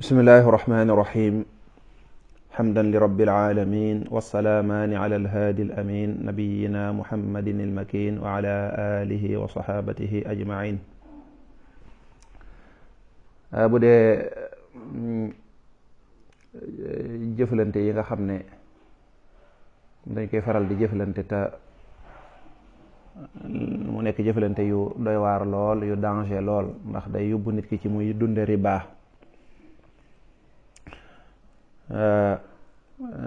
bismillahi irrahmani irrahim xamdan lirabbil alamin wassalaamaani ala alhaadi alamin nabiyina muhammadin almakin wa ala alihi wa saxaabatihi ajmain. bu dee jëflante yi nga xam ne dañ koy faral di jëflante te mu nekk jëflante yu doy waar lool yu danger lool ndax day yóbbu nit ki ci muy dunde riba.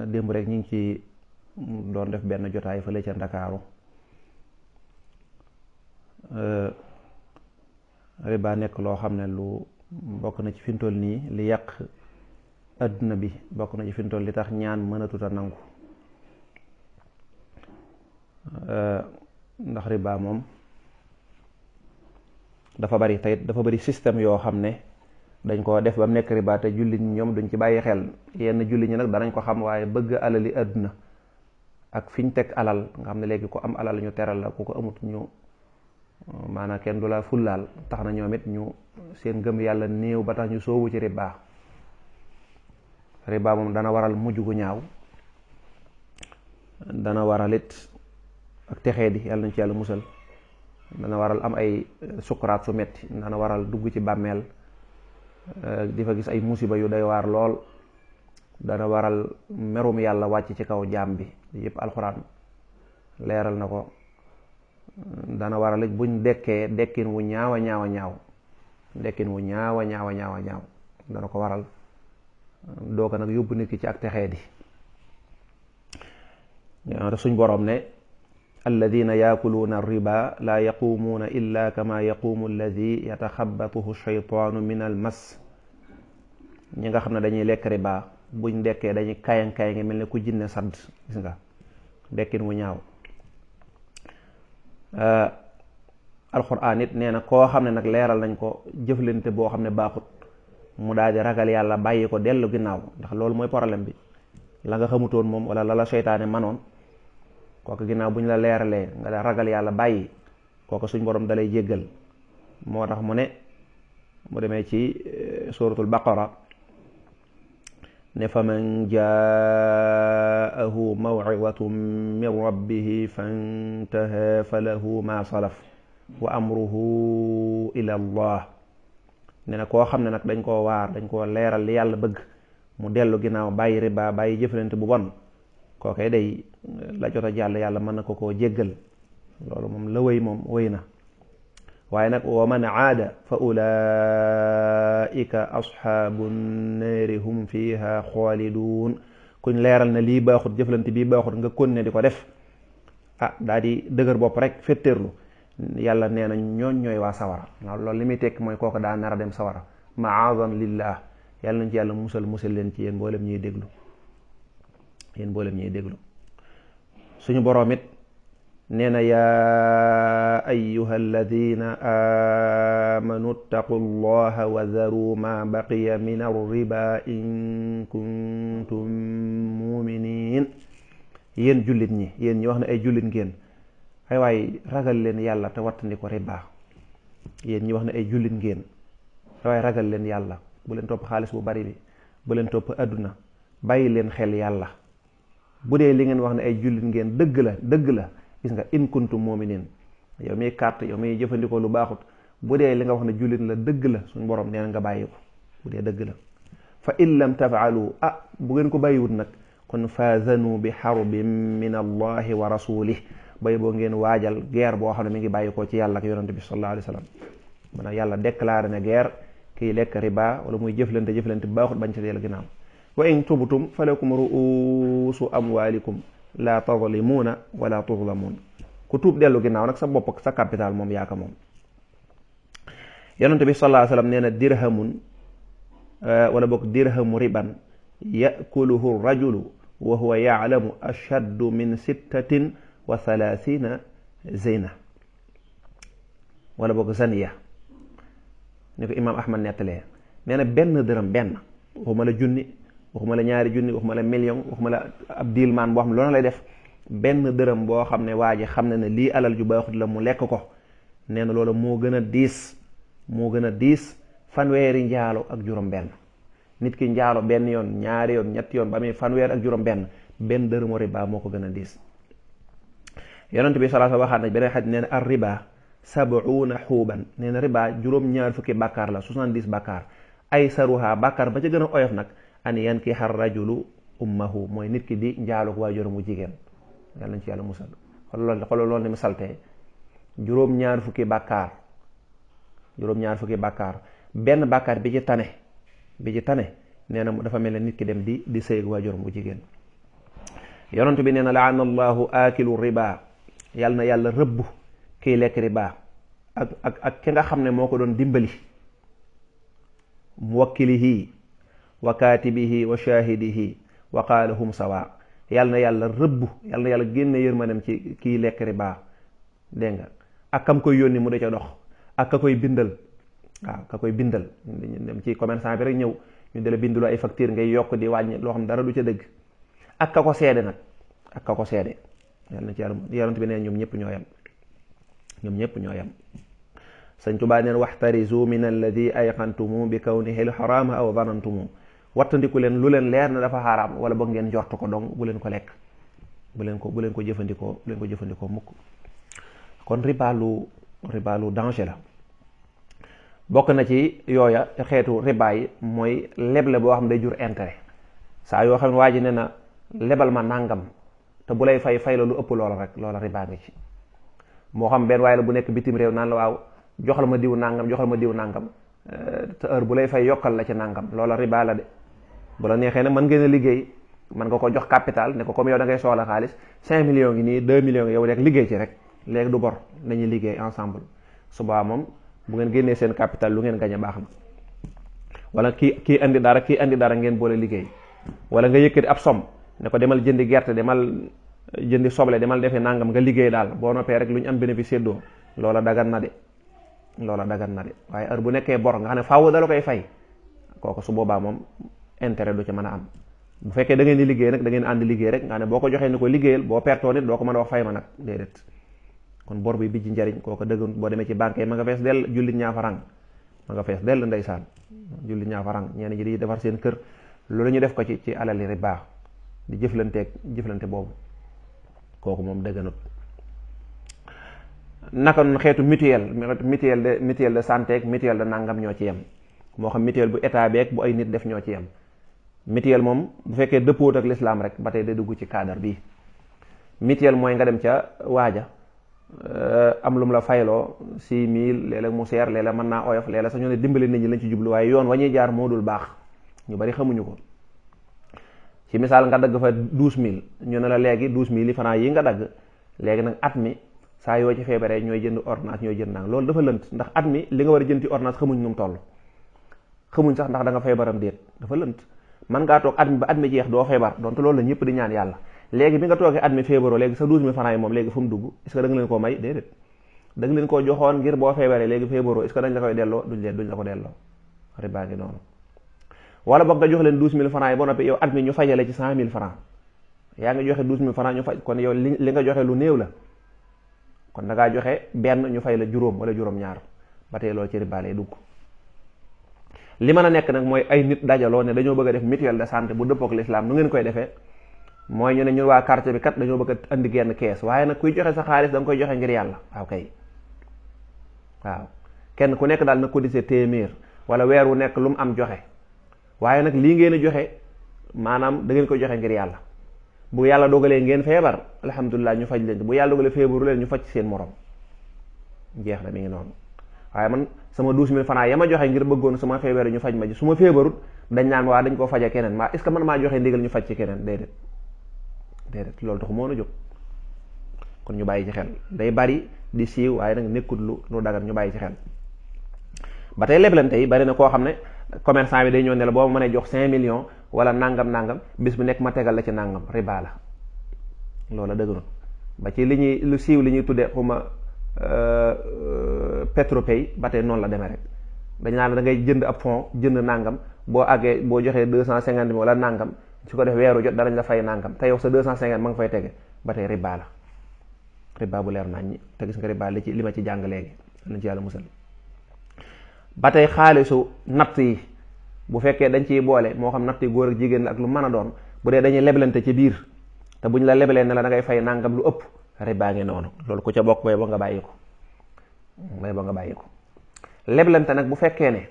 démb rek ñu ngi ci doon def benn jotaay fële ca Ndakaaru. riba nekk loo xam ne lu bokk na ci fintool nii li yàq adduna bi, bokk na ci fintool li tax ñaan mënatut a nangu. ndax riba moom dafa bari tayit dafa bari système yoo xam ne dañ ko def ba mu nekk riba te jullit ñi ñoom duñ ci bàyyi xel. yenn jullit ñi nag danañ ko xam, waaye bëgg alali àdduna ak fiñ teg alal nga xam ne léegi ku am alal ñu teral la, ku ko amut ñu maanaam kenn du la fullaal, tax na ñoom it ñu seen gëm yàlla néew ba tax ñu soowu ci riba. riba moom dana waral mujj gu ñaaw, dana waral it ak texee di yàlla nañ ci yàlla musal, dana waral am ay sukuraat su metti, dana waral dugg ci bàmmeel di fa gis ay musiba yu day waar lool, dana waral merum yàlla wàcc ci kaw jaam bi. yëpp alxuraan leeral na ko. dana waral it buñ dekkee dekkin wu ñaawa ñaawa ñaaw, dekkin wu ñaawa ñaawa ñaawa ñaaw dana ko waral, doo ko nag yóbbu nit ki ci ak texee di. suñ boroom ne alladina yaakuluuna riba laa yaquumuuna illa kama yaquumu alladi yataxabatuhu shaytaanu min al mas. ñi nga xam ne dañuy lekk riba buñ dekkee dañuy kayang-kayang ngi mel ne ku jinne sadd. gis nga dekkin wu ñaaw. alxuraan it nee na koo xam ne nag leeral nañ ko jëflante boo xam ne baaxut, mu daal di ragal yàlla bàyyi ko dellu ginnaaw, ndax loolu mooy problème bi. la nga xamutoon moom wala la seytaane manoon, kooku ginnaaw bu ñu la leeralee nga da ragal yàlla bàyyi, kooku suñ borom dalay jéggal. moo tax mu ne mu demee ci suratul baqara ne fa man jaahu maw'idatun min rabbihi fantaha falahu ma salaf wa amruhu ila allah. ne na koo xam ne nag dañ koo waar, dañ koo leeral li yàlla bëgg, mu dellu ginnaaw bàyyi riba bàyyi jëflante bu bon, kookee day la jot a jàll yàlla mën na ko koo jéggal. loolu moom la wéy moom wéy na. waaye nag wa man aada fa ulaika asxaabu nnaari hum fiha xaaliduun. kuñ leeral na lii baaxut, jëflante bii baaxut, nga kon ne di ko def, daa di dëgër bopp rek fetteerlu, yàlla nee na ñooñ ñooy waa sawara. loolu li muy tekki mooy kooku daa nar a dem sawara. maadan lillah, yàlla nañ ci yàlla musal leen ci yéen mboolem ñuy déglu. suñu boroom it nee na yaa ayyuha alladina amanu ttaqu llaha wa daru ma baqiya min arriba in kuntum muminin. yéen jullit ñi, yéen ñi wax ne ay jullit ngeen, ay waay ragal leen yàlla te wattandi ko riba. yéen ñi wax ne ay jullit ngeen, ay waay ragal leen yàlla, bu leen topp xaalis bu bari bi, bu leen topp adduna, bàyyi leen xel yàlla. bu dee li ngeen wax ne ay jullit ngeen dëgg la gis nga in kuntum mu'minin. yow miy carte, yow miy jëfandikoo lu baaxut, bu dee li nga wax ne jullit la dëgg la, suñ borom nee na nga bàyyi ko bu dee dëgg la. fa in lam tafaalu, bu ngeen ko bàyyiwut nag kon faazanu bi xarbin min allahi wa rasulih. bay boo ngeen waajal guerre boo xam ne mi ngi bàyyi ko ci yàlla ak yonante bi sallallahu alayhi wa sallam. maanaam yàlla déclaré na guerre kiy lekk riba wala muy jëflante baaxut bañ ci dellu ginnaaw. wa in tubtum falakum ru'usu amwalikum la tadlimuuna wala tuzlamuun. ku tuub dellu ginnaaw nag sa bopp ak sa capital moom yaaka moom. yonent bi sallallahu alayhi wasallam nee na dirhamun wala bokk dirhamu riban yakuluhu rajulu wa huwa ya'lamu ashaddu min 36 zina wala bokk zaniya. ni ko imaam Ahmad nettalee, nee na benn dërëm, benn waxuma la junni, waxuma la ñaari junni, waxuma la million, waxuma la ab diilmaan boo xam ne loolu lay def, benn dërëm boo xam ne waa ji xam ne lii alal ju baaxut la mu lekk ko. nee na loolu moo gën a diis fanweeri njaalo ak juróom benn. nit ki njaalo benn yoon ñaari yoon ñetti yoon ba muy fanweer ak juróom benn dërëmu riba moo ko gën a diis. yonent bi sallallahu alayhi wasallam waxaat na beneen xadis nee na ar riba sab'una xuuban nee na riba juróom-ñaar fukki bàkkaar la 70 bàkkaar ay saruha bàkkaar ba ca gën a oyof nag an yankiha rajulu ummahu mooy nit ki di njaaloo waajuram mu jigéen. yàlla nañ ci yàlla musal xoolal loolu ni mu saltee juróom-ñaar fukki bàkkaar benn bàkkaar bi ci tane nee na dafa mel ne nit ki dem di sëy ak waajuram mu jigéen. yonent bi nee na laana allahu aakilu riba yàlla na yàlla rëbb kiy lekk riba ak ki nga xam ne moo ko doon dimbali muwakkilihi wa kaatibihi wa shaahidihi wa qaala hum sawa yàlla na yàlla rëbb yàlla na yàlla génne yërmanem ci kiy lekk riba dégg nga ak kam koy yónni mu da ca dox ak ka koy bindal waaw ka koy bindal dem ci commerçant bi rek ñëw ñu dala binduloo ay facture ngay yokk di wàññi loo xam dara du ca dëgg ak ka ko seede nag ak ka ko seede yàlla na ci yàlla yonent bi ne ñoom ñëpp ñoo yem Sëñ Tuubaa neen waxtarizu min alladi ayqantumu bi kawnihi alxaraam aw danantumu wattandiku leen lu leen leer na dafa xaraam wala boog ngeen jortu ko dong bu leen ko lekk bu leen ko jëfandikoo mukk. kon riba lu danger la. bokk na ci yooya xeetu riba yi mooy leble boo xam ne day jur intérêt saa yoo xam ne waa ji ne na lebal ma nàngam te bu lay fay la lu ëpp loola rek loola riba ngi ci. moo xam benn waaye la bu nekk bitim réew naan la waaw joxal ma diw nàngam te heure bu lay fay yokkal la ci nàngam loola riba la de. bu la neexee ne mën ngeen a liggéey mën nga ko jox capital ne ko comme yow da ngay soxla xaalis 5 millions ngi nii 2 millions yow rek liggéey ci rek léegi du bor nañuy liggéey ensemble suba moom bu ngeen génnee seen capital lu ngeen gañe baax na. wala kii andi dara ngeen boole liggéey wala nga yëkkati ab som ne ko demal jëndi gerte demal jëndi soble demal defee nangam nga liggéey daal boo noppee rek lu ñu am bénéfice séddoo loola dagan na de waaye heure bu nekkee bor nga xam ne faaw dala koy fay kooku su boobaa moom intérêt du ci mën a am. bu fekkee da ngeen di liggéey nag da ngeen ànd liggéey rek nga ne boo ko joxee ni ko liggéeyal boo pertoo nit doo ko mën a wax fay ma nag déedéet. kon bor bi ji njariñ kooku dëgg boo demee ci banque yi ma nga fees dell jullit ñaa farang ma nga fees dell ndeysaan jullit ñaa farang ñenn ñi di defar seen kër loolu ñu def ko ci alali riba di jëflante boobu kooku moom dëgganut. naka noonu xeetu mutuelle de santé ak mutuelle de nangam ñoo ci yem moo xam mutuelle bu état beeg bu ay nit def ñoo ci yem. mutuelle moom bu fekkee dëppoot ak l'islam rek ba tey day dugg ci cadre bii. mutuelle mooy nga dem ca waaja am lu mu la fayloo 6000 léeg-léeg mu seer léeg-léeg mën naa oyof léeg-léeg sax ñu ne dimbali nit ñi lañ ci jublu waaye yoon wa ñuy jaar moo dul baax ñu bari xamuñu ko. ci misaal nga dagg fa 12000 ñu ne la léegi 12000 francs yi nga dagg léegi nag at mi saa yoo ci feebaree ñooy jënd ordonnance ñooy jënd nang loolu dafa lënt ndax at mi li nga war a jënd ci ordonnance xamuñ nu mu toll xamuñ sax ndax da nga feebaram déet dafa lënt. man ngaa toog at mi ba at mi jeex doo feebar donte loolu la ñëpp di ñaan yàlla léegi bi nga toogee at mi feebaroo léegi sa 12000 francs yi moom léegi fu mu dugg est-ce que da nga leen koo may déedéet da nga leen koo joxoon ngir boo feebaree léegi feebaroo est-ce que dañ la koy delloo duñ la ko delloo riba ngi noonu. wala boog nga jox leen 12000 francs yi ba noppi yow at mi ñu fajale ci 100000 francs yaa ngi joxe 12000 francs ñu faj kon yow li nga joxe lu néew la kon da ngaa joxe benn ñu fay la juróom wala juróom-ñaar ba tey loolu ci riba lay dugg. li mën a nekk nag mooy ay nit dajaloo ne dañoo bëgg a def mutuelle de santé bu dëppook l'islam nu ngeen koy defee mooy ñu ne ñun waa quartier bi kat dañoo bëgg a andi genn kees waaye nag kuy joxe sa xaalis da nga koy joxe ngir yàlla waaw kenn ku nekk daal na cotiser téeméer wala weer wu nekk lu mu am joxe waaye nag lii ngeen a joxe maanaam da ngeen koy joxe ngir yàlla bu yàlla dogalee ngeen feebar alhamdulilah ñu faj leen bu yàlla dogalee feebaru leen ñu faj seen morom jeex na mi ngi noonu. waaye man sama 12000 francs ya ma joxe ngir bëggoon sama feebar ñu faj ma ji su ma feebarut dañ naan waa dañ koo faje keneen est-ce que man maa joxe ndigal ñu faj ci keneen déedéet loolu taxu moo na jóg. kon ñu bàyyi ci xel day bari di siiw waaye nag nekkut lu dagan ñu bàyyi ci xel. ba tey leblante yi bari na koo xam ne commerçant bi day ñëw ne la boo ma mënee jox 5 millions wala nangam bis bu nekk ma tegal la ci nangam riba la loola dëgganut. ba ci lu siiw li ñuy tuddee xuma Petropay ba tey noonu la demee rek dañ naan da ngay jënd ab fond jënd nangam boo àggee boo joxee 250 000 wala nangam su ko def weeru jot danañ la fay nangam te yow sa 250 ma nga fay tege ba tey riba la riba bu leer nañ ñi te gis nga riba li ma ci jàng léegi nañ ci yàlla musal. ba tey xaalisu natt yi bu fekkee dañ ciy boole moo xam natti góor ak jigéen la ak lu mën a doon, bu dee dañuy leblante ci biir te buñ la lebalee ne la da ngay fay nangam lu ëpp, riba ngi noonu. loolu ku ca bokk bay ba nga bàyyi ko, bay ba nga bàyyi ko. leblante nag bu fekkee ne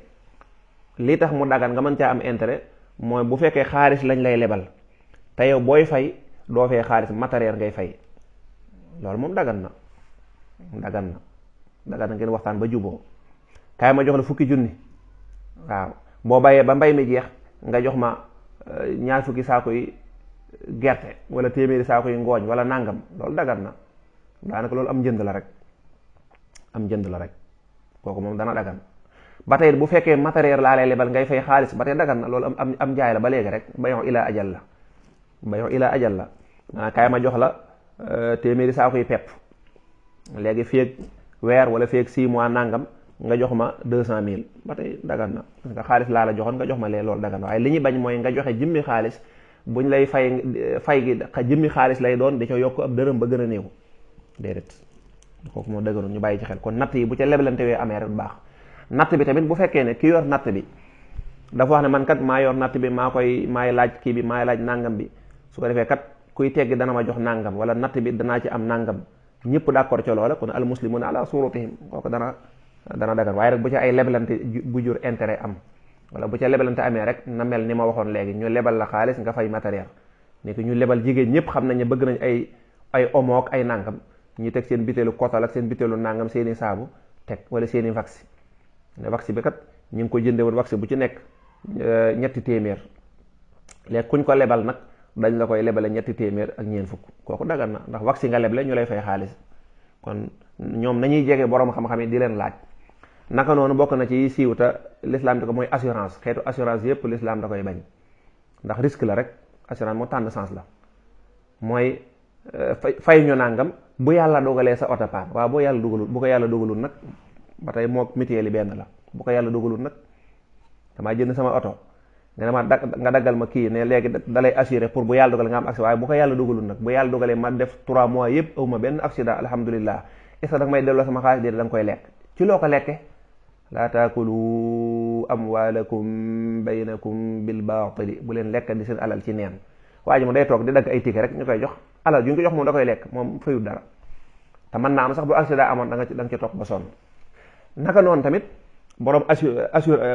lii tax mu dagan nga mën caa am intérêt mooy bu fekkee xaalis lañ lay lebal te yow booy fay doo fay xaalis, matériel ngay fay, loolu moom dagan na ngeen waxtaan ba juboo. kaay ma jox la 10,000, waaw boo bàyyee ba mbay mi jeex nga jox ma 20 saako yi gerte wala téeméeri saako yi ngooñ wala nangam, loolu dagan na. daanaka loolu am njënd la rek kooku moom dana dagan. ba tey bu fekkee matériel laa lay lebal ngay fay xaalis, ba tey dagan na. loolu am jaay la ba léegi rek, bayon ila ajal la, maanaam kaay ma jox la téeméeri saako yi pepp, léegi feeg weer wala feeg 6 mois nangam nga jox ma 200,000, ba tey dagan na. parce que xaalis laa la joxoon nga jox ma lee, loolu dagan na. waaye li ñuy bañ mooy nga joxe jëmmi xaalis, buñ lay fay gi jëmmi xaalis lay doon di ca yokk ab dërëm ba gën a néew, déedéet. kooku moo dëgëroon, ñu bàyyi ci xel. kon natt yi bu ca leblante wee amee rek bu baax. natt bi tamit bu fekkee ne ki yor natt bi dafa wax ne man kat maa yor natt bi, maay laaj kii bi, maay laaj nangam bi, su ko defee kat kuy teggi dana ma jox nangam, wala natt bi danaa ci am nangam, ñëpp d'accord ca loola, kon al muslimuna ala surutihim, kooku dana dagan. waaye rek bu ca ay leblante bu jur intérêt am, wala bu ca lebalante amee rek na mel ni ma waxoon léegi, ñu lebal la xaalis nga fay matériel. ni ki ñu lebal jigéen ñëpp xam nañ ne bëgg nañ ay omo ak ay nangam, ñu teg seen bitéelu kotal ak seen bitéelu nangam, seeni saabu teg, wala seeni vax. ne vax bi kat ñu ngi ko jënde woon vax bu ci nekk 300, léegi kuñ ko lebal nag dañ la koy lebale 300 ak ñeent fukk, kooku dagan na, ndax vax nga leble ñu lay fay xaalis. kon ñoom nañuy jege borom xam-xam yi di leen laaj. naka noonu bokk na ci siiw te l'islam di ko mooy assurance. xeetu assurance yëpp l'islam da koy bañ, ndax risque la rek. assurance moo tànn sens la, mooy fay ñu nangam bu yàlla dogalee sa oto paan. waaw bu ko yàlla dogalul nag ba tey moo mutuelle yi benn la. bu ko yàlla dogalul nag, damaa jënd sama oto nga daggal ma kii ne léegi dalay assuré pour bu yàlla dogalee nga am accident, waaye bu ko yàlla dogalul nag, bu yàlla dogalee ma def 3 mois yëpp awma benn accident, alhamdulillah, est-ce que danga may delloo sama xaalis? déedéet, da nga koy lekk. ci loo ko lekke? laa taakulu amwaalakum baynakum bil baatili, bu leen lekk di seen alal ci neen. waa ji moom day toog di dagg ay ticket rek ñu koy jox alal ju ñu ko jox moom da koy lekk, moom fayul dara. te mën naa am sax bu accident amoon da nga ci topp ba sonn. naka noonu tamit borom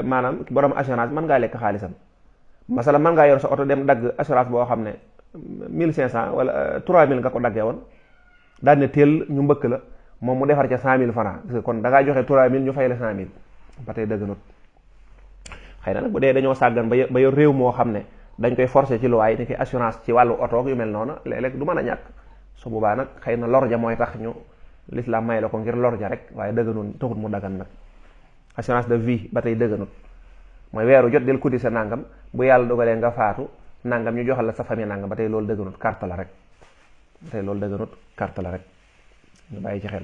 maanaam borom assurance mën ngaa lekk xaalisam. masala mën ngaa yor sa oto dem dagg assurance boo xam ne 1,500 wala 3,000 nga ko daggee woon, daan ne teel ñu mbëkk la, moom mu defar ca 100,000 francs. kon da ngaa joxe 3,000 ñu fay la 100,000, ba tey dëgganut. xëy na nag bu dee dañoo sàggan ba yor réew moo xam ne dañ koy forcer ci luwaay ni ki assurance ci wàllu oto yu mel noonu, léeg-léeg du mën a ñàkk. su boobaa nag xëy na lor ja mooy tax ñu l'islam may la ko ngir lor ja rek, waaye dëgganut, taxut mu dagan nag. assurance de vie ba tey dëgganut, mooy weeru jot del cotiser nangam, bu yàlla dogalee nga faatu nangam ñu joxal la sa famille nangam, ba tey loolu dëgganut, carte la rek. ba tey loolu dëgganut, carte la rek. ñu bàyyi ci xel.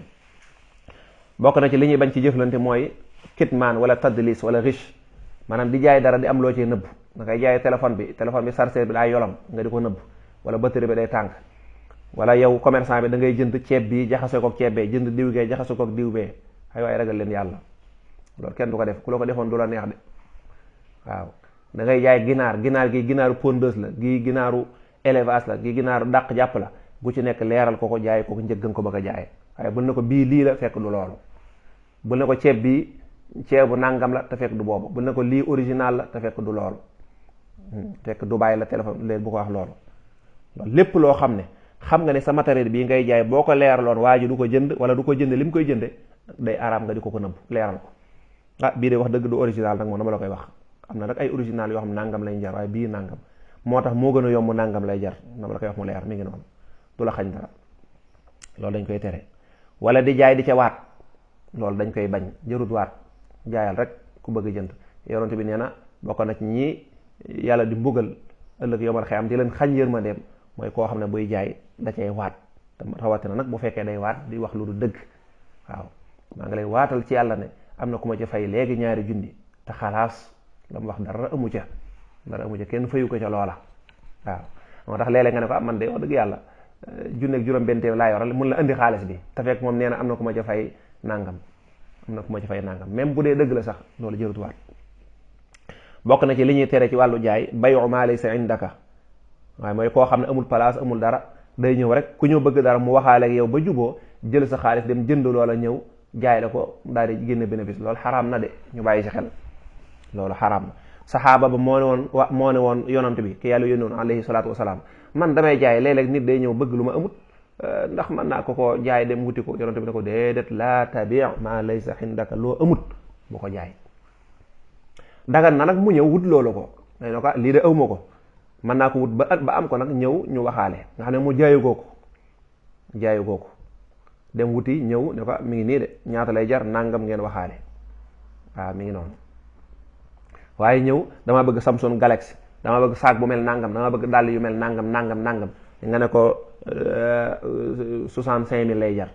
bokk na ci li ñuy bañ ci jëflante mooy kitmaan wala tadlis wala riche, maanaam di jaay dara di am loo cee nëbb. da ngay jaay téléphone bi chargeur bi daa yolam nga di ko nëbb, wala batterie bi day tànk, wala yow commerçant bi da ngay jënd ceeb bi jaxase kook ceeb bee, jënd diw gee jaxase kook diw bee. ay waay ragal leen yàlla, loolu kenn du ko def. ku la ko defoon du la neex de. waaw da ngay jaay ginaar gi ginaaru pondeuse la, gi ginaaru élevage la, gi ginaaru dàq jàpp la, gu ci nekk leeral ko jaay ko njëggan ko bëgg a jaay. waaye bul na ko bii lii la fekk du loolu. bul na ko ceeb bi ceebu nangam la te fekk du boobu. bul na ko lii original la te fekk du loolu. fekk du bàyyi la téléphone leen bu ko wax loolu. lépp loo xam ne xam nga ne sa matériel bii ngay jaay boo ko leeraloon waa ji du ko jënd, wala du ko jënd li mu koy jënde, day araam nga di ko nëbb leeral ko. bii de wax dëgg du original nag moom dama la koy wax. am na nag ay original yoo xam nangam lay jar, waaye bii nangam moo tax moo gën a yomb nangam lay jar, dama la koy wax mu leer, mi ngi noonu, du la xañ dara. loolu dañ koy tere. wala di jaay di ca waat, loolu dañ koy bañ, jërut waat, jaayal rek ku bëgg jënd. yonent bi nee na bokk na ci ñi yàlla di mbugal ëllëg yomal xiyam di leen xañ yërmandeem, mooy koo xam ne buy jaay da cay waat. te rawatina nag bu fekkee day waat di wax lu du dëgg. waaw maa ngi lay waatal ci yàlla ne am na ku ma ci fay léegi 2 junni te xalaas la mu wax dara amu ca kenn fayu ko ca loola. waaw moo tax léeg-léeg nga ne ko man de wax dëgg yàlla junne ak juróom benn téeméer laa yoral mun la indi xaalis bi, te fekk moom nee na am na ku ma ca fay nangam, même bu dee dëgg la sax loolu jërut waat. bokk na ci li ñuy tere ci wàllu jaay bayu maa laysa indaka waaye mooy koo xam ne amul place amul dara day ñëw rek ku ñëw bëgg dara mu waxaale ak yow ba juboo jël sa xaalis dem jënd loola ñëw jaay la ko daal di génne bénéfice loolu xaraam na de ñu bàyyi ci xel loolu xaraam na. saxaaba ba moo ne woon yonant bi ki yàlla yónnoon alayhi salaatu wasalaam man damay jaay léeg-léeg nit day ñëw bëgg lu ma amut ndax mën naa ko jaay dem wuti ko yonant bi ne ko déedéet laa tabi' maa laysa indaka loo amut bu ko jaay. dagan na nag mu ñëw wut loolu ko day na ko lii de awma ko mën naa ko wut ba am ko nag ñëw ñu waxaale nga xam ne mu jaayu gooku dem wuti ñëw ne ko mi ngi nii de ñaata lay jar nangam ngeen waxaale waaw mi ngi noonu. waaye ñëw dama bëgg Samsung Galaxy dama bëgg saak bu mel nangam dama bëgg dàll yu mel nangam nga ne ko 65 000 lay jar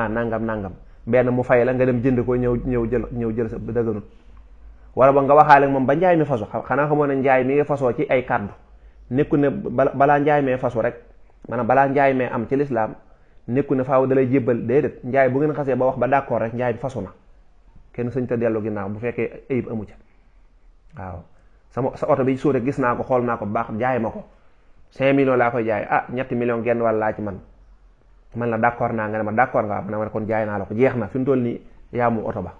nangam benn mu fay la nga dem jënd ko ñëw jël sa dëgganut. wala ba nga waxaale moom ba njaay mi fasu xanaa xamoo ne njaay mi ngi fasoo ci ay kàddu nekku ne balaa njaay mee fasu rek maanaam balaa njaay mee am ci lislaam nekku ne faaw dalay jébbal déedéet njaay bu ngeen xasee ba wax ba d'accord rek njaay bi fasu na kenn sëñ ta dellu ginnaaw bu fekkee ayib amu ca waaw sa oto bi suure gis naa ko xool naa ko baax jaay ma ko 5 millions laa koy jaay ñetti millions genn wàll laa ci man la d'accord naa nga ne ma d'accord nga ma ne kon jaay naa la ko jeex na fi mu toll nii yaa mu oto ba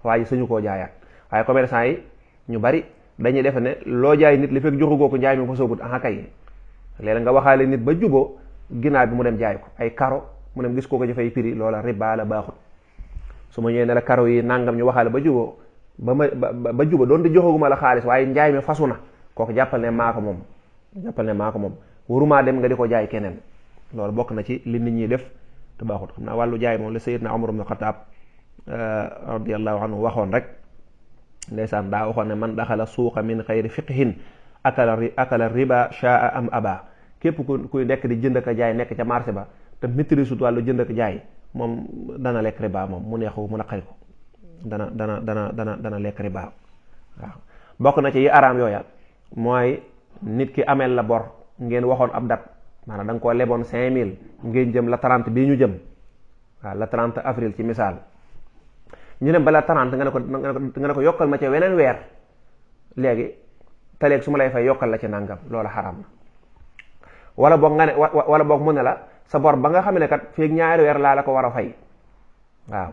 waa ji sañu koo jaayaat. waaye commerçant yi ñu bari dañuy defe ne loo jaay nit li fekk joxugoo ko njaay mi fa soogut kay léeg nga waxaale nit ba juboo ginnaaw bi mu dem jaay ko ay karo mu dem gis ko jafay prix loola riba la baaxut. su ma ñëwee ne la karo yi nangam ñu waxaale ba juboo ba juba doon di joxaguma la xaalis waaye njaay mi fasu na kooku jàppal ne maa ko moom warumaa dem nga di ko jaay keneen loolu bokk na ci li nit ñi def te baaxut. xam naa wàllu jaay moom la Sayyidna Umar ibn Khattab radiyallahu anhu waxoon rek ndeysaan daa waxoon ne man daxala suuqa min xayri fiqhin akala riba shaa am aba képp kuy nekk di jënd ak jaay nekk ca marché ba te maîtrise sut wàllu jënd ak jaay moom dana lekk riba moom mu neexu mu naqari ko dana lekk riba waaw. bokk na ci yi araam yooya mooy nit ki ameel la bor ngeen waxoon ab dat maanaam da nga koo leboon 5000 ngeen jëm la 30 bii ñu jëm waaw la 30 avril ci misaal ñu ne bala 30 nga ne ko yokkal ma ca weneen weer léegi te léegi su ma lay fay yokkal la ci nangam loola xaraam na. wala boog mu ne la sa bor ba nga xam ne kat feeg 2 weer laa la ko war a fay waaw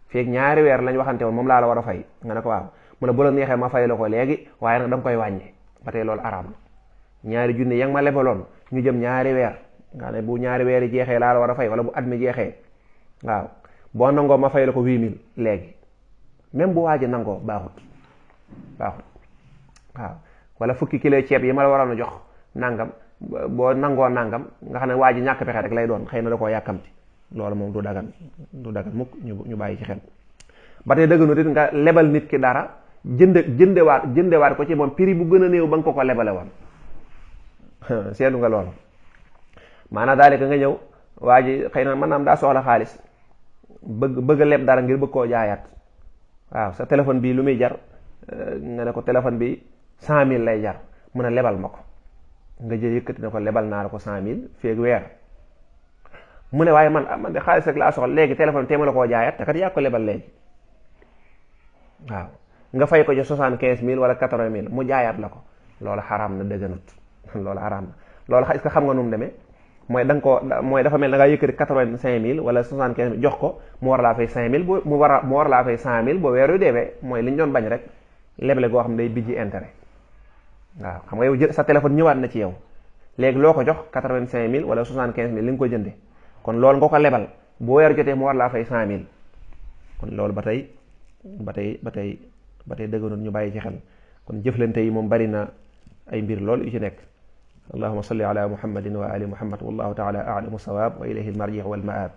feeg 2 weer lañ waxante woon moom laa la war a fay nga ne ko waaw mu ne bu la neexee ma fay la ko léegi waaye nag da nga koy wàññi ba tey loolu araam na. 2 junni ya nga ma lebaloon ñu jëm 2 weer nga ne bu 2 weer yi jeexee laa la war a fay wala bu at mi jeexee waaw boo nangoo ma fay la ko 8000 léegi même bu waaji nangoo baaxut waaw wala fukki kilo ceeb yi ma la waroon a jox nangam boo nangoo nangam nga xam ne waaji ñàkk pexe rek lay doon xëy na da koo yàkkamti loolu moom du dagan mukk ñu bàyyi ci xel. ba tey dëgganu it nga lebal nit ki dara jëndewaat ko ci moom prix bu gën a néew ba nga ko lebale woon seetlu nga loolu maanaam daal nga ñëw waaji xëy na maanaam daa soxla xaalis bëgg a leb dara ngir bëgg koo jaayaat waaw sa téléphone bi lu muy jar nga ne ko téléphone bi 100000 lay jar mu ne lebal ma ko nga jël yëkkati ne ko lebal naa la ko 100000 feeg weer mu ne waaye man de xaalis rek laa soxla léegi téléphone téema la koo jaayaat te kat yaa ko lebal léegi waaw nga fay ko ci 75000 wala 80000 mu jaayaat la ko loolu xaraam na dëgganut loolu xaraam na loolu est-ce que xam nga nu mu demee mooy mooy dafa mel da ngaa yëkkati 85000 wala 75000 jox ko mu war laa fay 5000 mu war laa fay 100000 ba weer yu deewee mooy li ñu doon bañ rek leble goo xam ne day bijji intérêt waaw xam nga yow jël sa téléphone ñëwaat na ci yow léegi loo ko jox 85000 wala 75000 li nga ko jënde kon loolu nga ko lebal bu weer jotee mu war laa fay 100000 kon loolu ba tey dëgganut ñu bàyyi ci xel kon jëflante yi moom bari na ay mbir lool yu ci nekk. allahumma salli ala muhammadin wa ali muhammad wallahu ta'ala a'lamu sawab wa ilayhi al-marji' wal ma'ab.